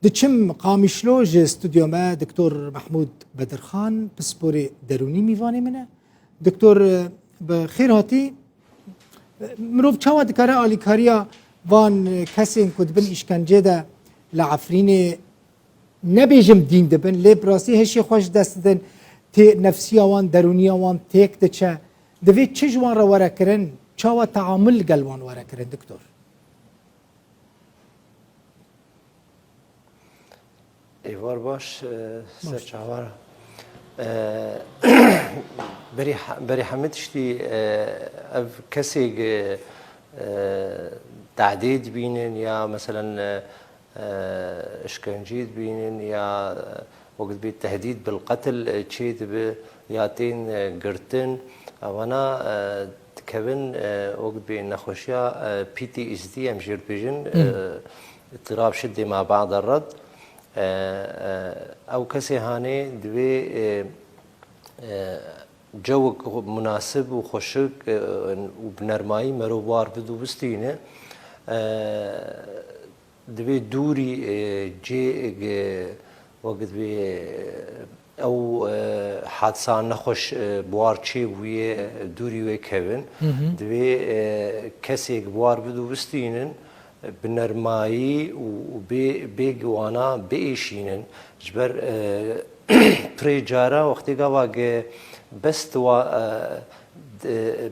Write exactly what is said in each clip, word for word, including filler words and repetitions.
Diçim Qamişlo, ji stûdyo me Doktor Mehmûd Bedirxan, pisporê derûnî mîvanê min e. Doktor, bi xêr hatî. Mirov çawa dikare alîkariya van kesên ku di bin îşkencê de li Efrînê, nebêjim dîn dibin, lê bi rastî hişê xwe ji dest didin, tê nefsiya wan, derûniya wan têk diçe? Divê çi ji wan re were kirin? Çawa teamul li gel wan were kirin, Doktor? Êvar baş, e, ser çavan. E, berî he-, berî hemî tiştî, e, ev kesê ge, e, tedê dibînin ya, meselen, e, e, işkencê dibînin ya, e, wek dibê tehdîd bil qetil, e, çêdibe ya tên, e, girtin. Evana, e, dikevin, e, wek dibê nexweşiya, e, P T S D, em jê dibêjin, Hmm. e, اضطراب شدة ما بعد الرضع. E, e, ew kesê hanê divê, e, e, cewek xwe-, munasib û xweşik, e, û bi nermayî merov bar bid û bistîne. E, divê dûrî, e, cê, e, wek divê, e, ew, e, hadisa nexweş, e, bi war çêbûye, e, dûrî wê kevin. Hı hı. Divê, e, kesêk bi war bid û bistînin, e, bi nermayî û, û bê, bê giwana biêşînin. Ji ber, e, pirê cara wextê gava ge bes tu wa, e, de,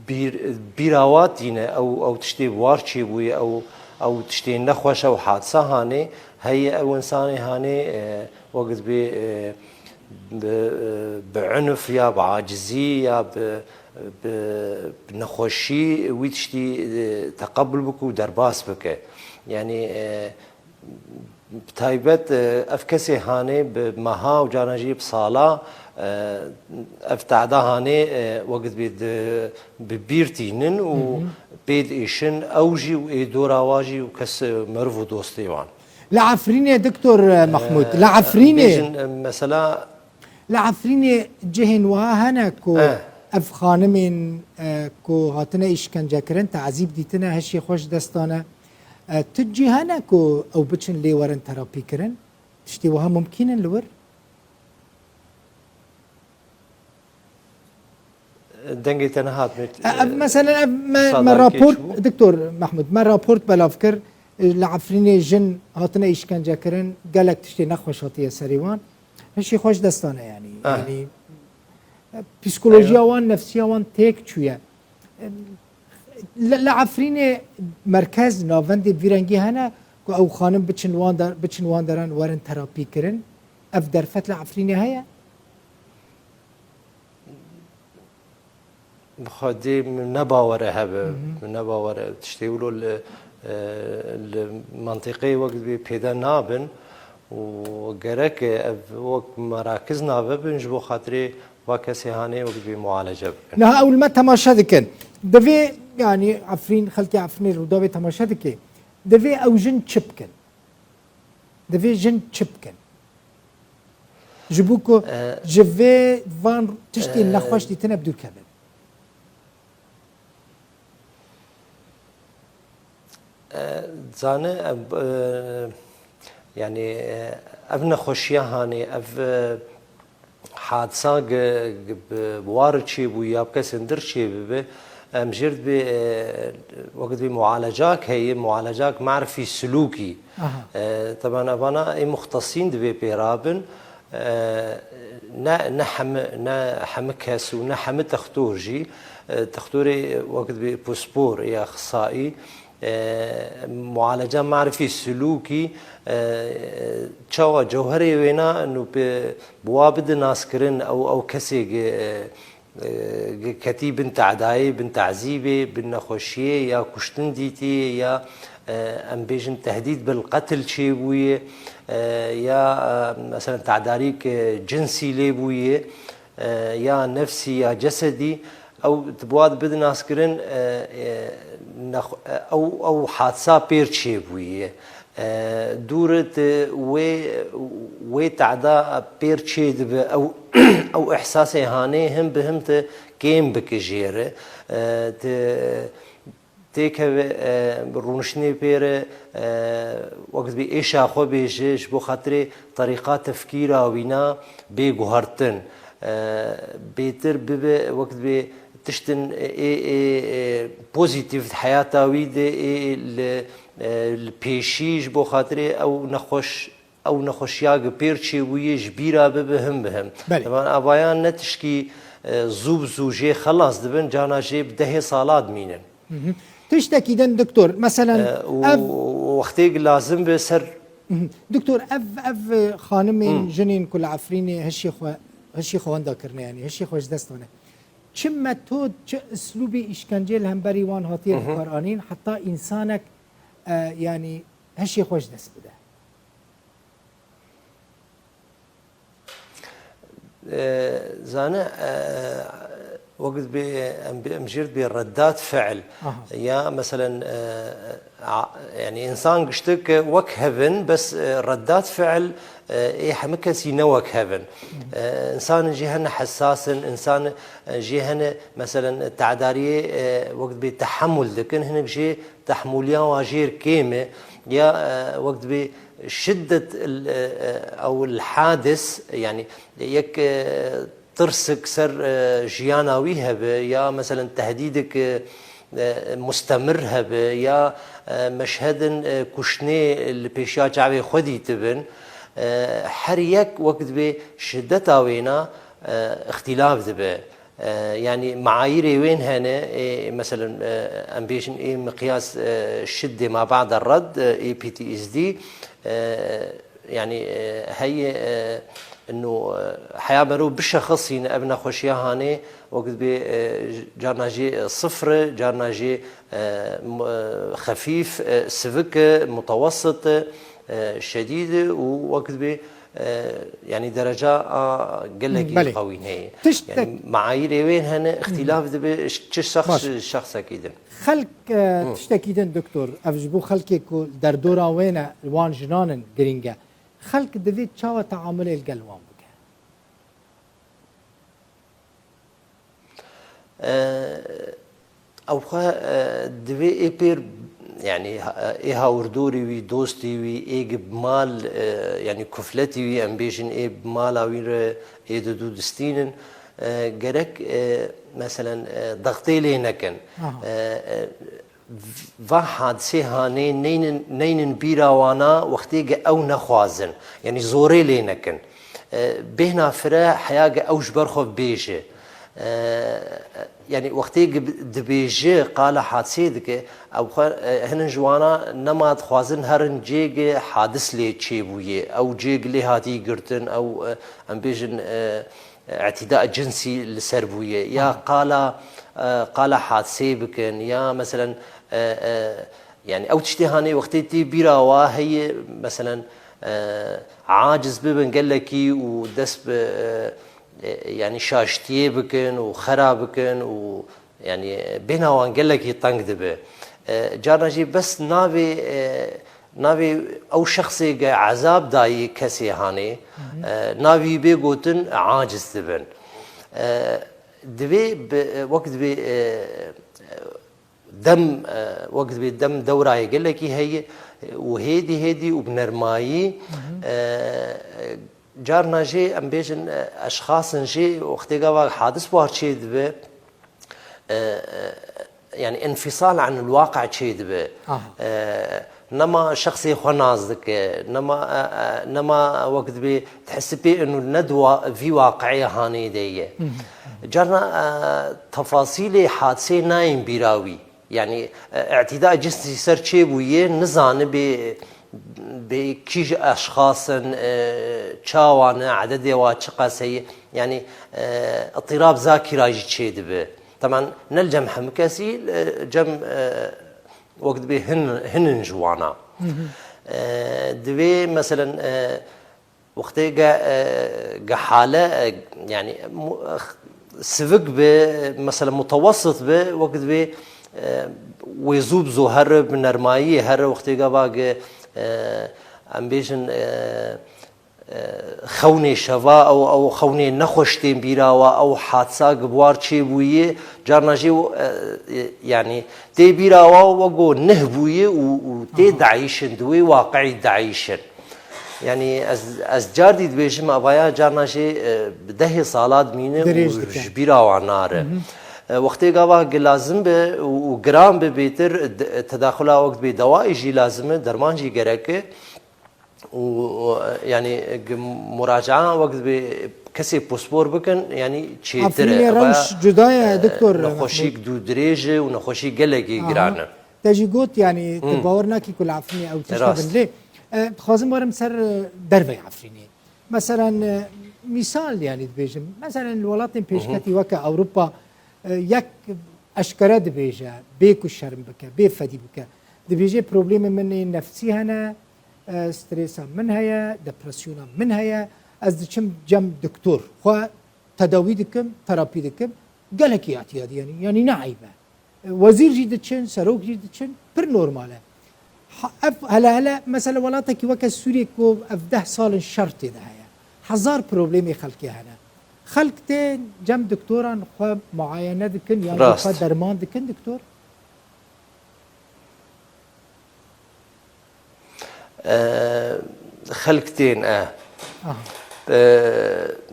bîr, bîra wa tîne, ew, ew tiştê bi war çêbûye, ew, ew tiştê nexweş, ew hadisa hanê, heye ew insanê hanê, e, wek dibê, e, bi, bi unf ya bi acizî ya bi, bi, bi nexweşî wî tiştî, e, teqebul bike û derbas bike. Yanî, e, bi taybet, e, ev kesê hanê bi meha û carna jî bi sala, e, ev teda hanê, e, wek dibê di, bi bîr tînin û Hı hı. pê diêşin ew jî û ê dora wa jî û kes, e, meriv û dostê wan. Li Efrînê, Doktor Mehmûd, li Efrînê, bêjin, e, mesela Li Efrînê cihên wiha hene ku Eh. ev xanimên, e, ku hatine îşkencekirin, tazîb dîtine, hişê xwe ji dest dane. E, tu cî hene ku ew biçin lê werin terapîkirin? Tiştê wiha mumkîn in li wir? Dengê te nehat me. E, ev, e, meselen, ev me, me Sadar raport, Keçbû. Doktor Mehmûd, me raport belav kir, e, li Efrînê jin hatine îşkence kirin, gelek tiştê nexweş hatiye serê wan. Hişê xwe ji dest dane, yanî. Ah. Yanî, e, psîkolojiya Eywa. wan, nefsiya wan têk çûye. E, li, li Efrînê merkez, navendê bi vî rengî hene ku ew xanim biçin wan der-, biçin wan deran werin terapî kirin? Ev derfet li Efrînê heye? Bi xwedê min ne bawere hebe. Hı hı. Min ne bawere. Tiştê wilo li, e, li mentiqeyê wek dibê pêde nabin û gerek e ev wek merakiz navebin ji bo xatirê va kesê hanê wek dibê mualece bikin. Niha ew li me temaşe dikin. Divê, yanî Efrîn, xelkê Efrînê Rûdawê temaşe dike. Divê ew jin çi bikin? Divê jin çi bikin? Ji bo ku E, ji vê van tiştê e, nexweş dîtine bi dûr kevin. E, zane, e, b-, e, yanî, e, ev nexweşiya hanê, ev, e, hadisa ge-, ge-, bi, bi war çêbû ya bi kesên dir çêbibe, em jê re dibê, e, wek dibê mualecak heye, mualecak marifî silûkî. Aha. E, teban evana ê muxtesîn divê pê rabin. E, ne, ne hemi, ne hemi kes û ne hemi textor jî, e, textorê wek dibê pispor ya ixtisaî, e, mualeca marifî silûkî, e, çawa cewherê wêna nû pê bi wa bide naskirin ew, ew kesê ge, e, e, ketî bin tedayê, bin tezîbê, bin nexweşiyê ya kuştin dîtiyê ya, e, em bêjin tehdîd bil qetil çêbûye, e, ya, e, meselen tedarîk, e, cinsî lê bûye, e, ya nefsî ya cesedî, ew di bi wa de bide naskirin, e, e, nexw-, e, ew, ew hadisa pêr çêbûye. E, dûr di wê, wê tehda pêr çêdibe, ew, ew ihsasê hanê him bi him di kêm bike jê re. E, di Têkeve, e, rûniştinê pê re, e, wek dibê êşa xwe bêje, ji bo xatirê terîqa tefkîra wîna bê guhertin. E, bêtir bibe, wek dibê tiştin ê, ê, ê, pozîtîf di heyata wî de ê li, e, li pêşî ji bo xatirê ew nexweş, ew nexweşiya gi pêr çêbûyê ji bîra bibe him bi him. Belê. Teban avayan ne tişkî, e, zû bi zû jê xelas dibin, cana jê bi dehê sala dimînin. Hı hı. Tiştekî din, doktor, meselen, E, û ev wextê gi lazim be ser Hı hı. Doktor, ev, ev, e, xanimên, Hı. jinên ku li Efrînê hişê xwe, hişê xwe wenda kirine, yanî hişê xwe ji dest dane. Çi metod, çi uslûbê îşkencê li hemberî wan hatiye Hı hı. bikaranîn, heta însanek, e, yanî hişê xwe ji dest bide? E, zane, e, wek dibê em, em jê re dibê reddat fiil. Aha. Ya, meselen, e, a, yani, însan giştik wek hev in, bes, e, reddat fiil, e, ê hemî kesî ne wek hev in. Hı hı. E, însanên jî hene hessas in, însan, e, jî hene, meselen, tedariyê, e, wek dibê tehemul dikin, hinek jê tehemûliya wan jêr kêm e. Ya, e, wek dibê şiddet el, e, e, ew el hadis, yani yek, e, tirsik ser, e, jiyana wî hebe, ya meselen tehdîdek, e, e, mustemir hebe, ya, e, meşhedin, e, kuştinê li pêşiya çavê xwe dîtibin, e, her yek wek dibê şiddeta wêna, e, îxtîlaf dibe. E, yanî meayîrê wên hene, ê, meselen, e, em bêjin ê miqyas, e, şiddê ma ba'de red, e, ê P T S D, e, yanî, e, heye, e, ino, e, heya merov bişexisîne ev nexweşiya hanê, wek dibê, e, carna jê sifir e, carna jê, e, m-, e, xefîf, e, sivik e, mutewessit e, e, şedîd e û wek dibê, e, yanî dereca a gelekî Belê. qewîn heye. Tiştek- Yanî meayîrê wên hene, îxtîlaf dibe ş-, çi şexs Baş. ji şexsekî din. Xelk, e, Hı. tiştekî din, doktor, ev ji bo xelkê ku derdora wê ne, wan jinan in girîng e. Xelk divê çawa teamulê li gel wan bike? E, ew xwe, e, divê ê pêr, yanî, ha-, ê hawirdorî wî, dostî wî, ê gi bi mal, e, yanî kufletî wî, em bêjin, ê bi mala wî re ê di dû distînin, e, gerek, e, meselen, e, dextê lê nekin. Aha. E, e, va hadisê hanê neynin, neynin bîra wana wextê ge ew nexwazin, yanî zorê lê nekin. E, bêhna fire heya ge ew ji ber xwe bêje. E, yanî wextê ge dibêje qala hadisê dike, ew xwe, e, hinin ji wana nema dixwazin herin cê ge hadis lê çêbûye, ew cê ge lê hatî girtin, ew, e, em bêjin, e, îtîda cinsî li ser bûye, ya Aha. qala, e, qala hadisê bikin, ya meselen, e, e, yani ew tiştê hanê wextê tê bîra wa heye, meselen, e, aciz bibin gelekî û dest bi, e, e, yani şaştiyê bikin û xera bikin û Yani, bêhna wan gelekî teng dibe. E, carna jî bes navê, e, navê ew şexsê ge ezab dayî kesê hanê, Hı hı. e, navî bê gotin aciz dibin. E, divê bi, wek divê, e, dem, e, wek divê dem dewrayê gelekî heye û hêdî hêdî û bi nermayî, Hı hı. e, carna jê em bêjin, e, eşxasin jê wextê gava hadis war çê dibe, e, e, yani infisal anil waqi çê dibe. Aha. E, nema şexsê xwe nas dike, nema, e, e, nema wek dibê dihesipê inu ne di wa-, vî waqi'ê hanê de ye. Hı hı. Carna, e, tefasîlê hadisê nayên bîra wî. Yani, e, îtîda cinsî ser çê bûye, nizane bê, bê kî ji eşxas in, e, çawa ne, ededê wa çiqas heye. Yani, e, îtîrab zakîra jî çê dibe. Teman ne li cem hemû kesî, e, cem, e, wek dibê hin, hinin ji wana. Hı hı. E, divê, meselen, e, wextê ge, e, ge hale, e, yani, mu-, e, sivik be, mesela, mutewessit be, wek dibê, e, wê zû bi zû here, bi nermayî here, wextê ge va ge, e, em bêjin, e, xewnê şeva, ew, ew xewnê nexweş tên bîra we, ew hadisa gi bi war çêbûyê, carna jî, e, e, yanî tê bîra we wego neh bûyê û, û tê Aha. deîşin, di wê waqiî deîşin. Yanî ez, ez car dî dibêjim, evaya carna jî, e, bi dehê sala dimîne Dirêj û dike. ji bîra wan nare. Hı hı. E, wextê gava gi lazim be û, û giran be bêtir, d-, tedaxula wek dibê dewayê jî lazim e, derman jî gerek e. Û, û, yanî, gi muracaa wek dibê kesê pispor bikin, yanî çêtir e. Afrînê Eva, rewş cuda ye, e, doktor nexweşîk Mehmûd. dû dirêj e û nexweşî gelekî Aha. giran e. Te jî got, yanî, tu Hmm. bawer nakî ku li Efrînê ew tişt Rast. hebin. Lê, e, dixwazim werim ser, e, derveyê Efrînê. Meselen, e, mîsal, yanî, dibêjim. Meselen, li welatên Hı hı. pêşketî weke Ewropa, e, yek eşkere dibêje, bê ku şerm bike, bê fedî bike. Dibêje, problemê min ê nefsî hene, e, stresa min heye, depresyona min heye, ez diçim cem doktor, xwe tedawî dikim, terapî dikim, gelekî etiya dî, yanî, yanî ne eyb e. E, wezîr jî diçin, serok jî diçin, pir normal e. Ha, ev hele hele, mesela, welatekî weke Sûriyê ku ev deh sal in şer tê de heye. Hezar problemê xelkê hene. Xelk tên cem doktoran xwe muayene dikin, yan jî Rast. xwe derman dikin, doktor? E, xelk tên e. Aha. E,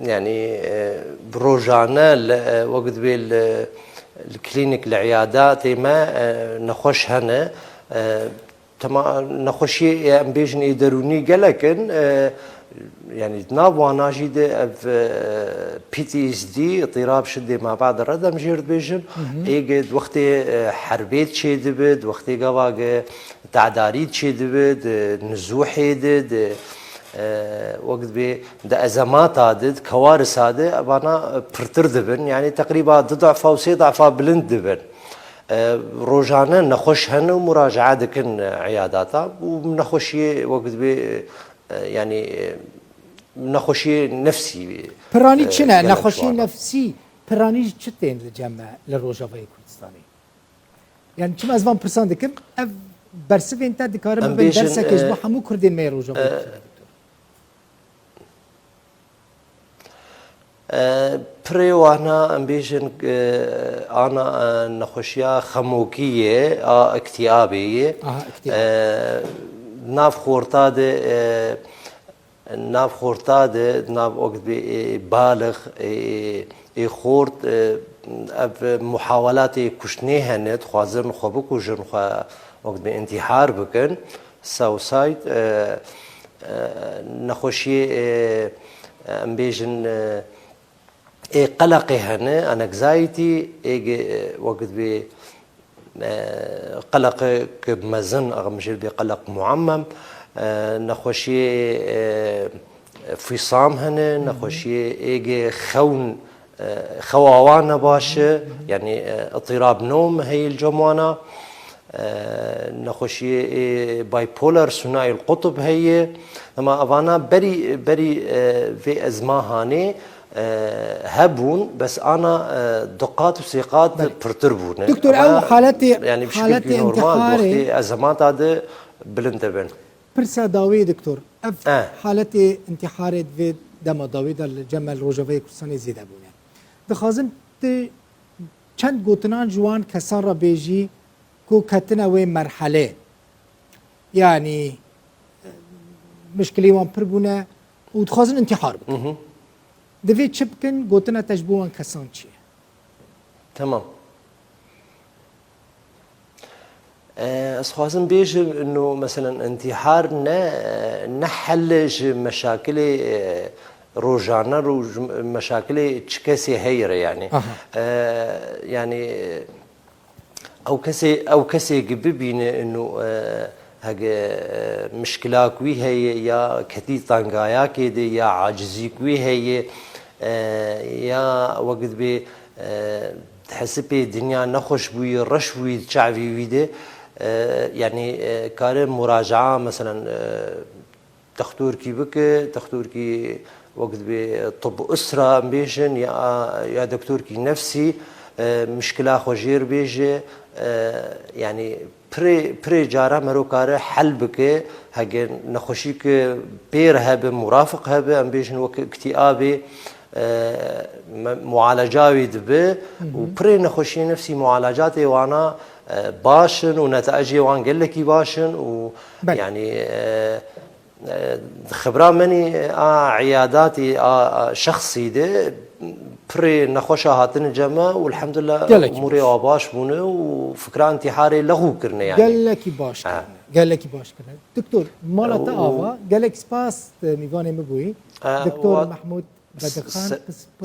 yanî, e, bi rojane li, e, wek dibê li, li klînîk, li îyadatê me, e, nexweş hene. E, tema nexweşiyê, e, em bêjin ê derûnî gelek in. E, yanî di nav wana jî de ev, e, P T S D, îtîrab şidê ma ba'de red em jê re dibêjin. Hı hı. Ê ge di wextê, e, herbê çêdibe, di wextê gava ge Tedarî çêdibe, di nizûhê de, di, e, wek dibê di ezemata de, di kewarisa de, evana pirtir dibin. Yanî teqrîba du defa û sê defa bilind dibin. E, rojane nexweş hene û muracaa dikin, e, îyadata û nexweşiyê wek dibê, e, yanî, e, nexweşiyê nefsî, Piranî e, çi ne? gelek Nexweşiyê ji wan. nefsî, piranî çi tên li cem me li Rojavayê Kurdistanê? Yani çima ez van pirsan dikim, ev bersivên te dikarin Em bibin bêjin, derseke ji bo e, hemû Kurdên me yê Rojavayê e, Kurdistanê, doktor. E, pirê wana em bêjin, e, ana, e, nexweşiya xemokiyê, a iktiyabê yê. Aha, iktiyab. E, nav xorta de, e, Nav xorta de, nav wek dibê ê balix, ê, ê xort, e, ev muhawelatê kuştinê hene, dixwazin xwe bikujin, xwe wek dibê întîhar bikin, suicide, e, e, nexweşiyê, e, em bêjin, e, Ê qeleqê hene, anxiety, ê ge-, wek dibê, e, qeleqek mezin, em jê dibê qeleq muammem, e, nexweşiyê, e, fîsam hene, Hı hı. nexweşiyê ê ge xewn, e, xewa wan ne baş e, Hı hı. yanî, e, îtîrab nom heye li cem wana. E, nexweşiyê ê bipolar, sunayî qutb heye. Dema evana berî, berî, e, vê ezmahanê, e, hebûn, bes ana, e, du qat û sê qat Belê. pirtir bûne. Doktor, Eva, ew haletê, yanî bi şekilkî haletê normal, di întîharê wextê ezemata de bilind dibin. Pirsa dawî, doktor. Ev Eh. haletê întîharê di vê dema dawî de li cem me li Rojavayê Kurdistanê zêde bûne. Dixwazim tu çend gotinan ji wan kesan re bêjî ku ketine wê merhelê. Yanî, e, mişkilê wan pir bûne û dixwazin întîhar bikin. Mhm. Divê çi bikin? Gotina te ji bo wan kesan çi ye? Tamam. E, ez xwazim bêjim, ino, meselen, întîhar ne, ne hel e ji meşakilê, e, rojane ro-, ji meşakilê çi kesê heye re, yanî. Aha. E, yanî, ew kesê, ew kesê ki bibîne, ino, e, hege, e, mişkilak wî heye ya ketî tengayakê de ya acizîk wî heye, e, ya wek dibê, e, dihesipê dinya nexweş bûyî, reş bûyî di çavî wî de, e, yanî, e, kare muracaa, meselen, e, Dextorkî bike, dextorkî wek dibê tib usra em bêjin ya, ya doktorkî nefsî, e, mişkila xwe jêr bêje, e, yanî pirê, pirê cara mero kare hel bike, hege nexweşî ki pêr hebe, murafiq hebe, em bêjin wek îktîabê, e, me-, mualaca wî dibe û pirê nexweşiyê nefsî mualacatê wana, e, baş in û netecê wan gelekî baş in û Belê. yanî, e, e, xibra menî a iyadatî a, a şexsî de pirê nexweşa hatine cem me û elhamdulillah Gelekî umûrê baş. wa baş bûne û fikra intîharê lexû kirine yanî. Gelekî baş Ha. kirine. Gelekî baş kirine. Doktor, mala te Û- ava, gelek spas, e, mîvanê min bûyî. E, Doktor wa- Mehmûd Bedirxan, se- psiko-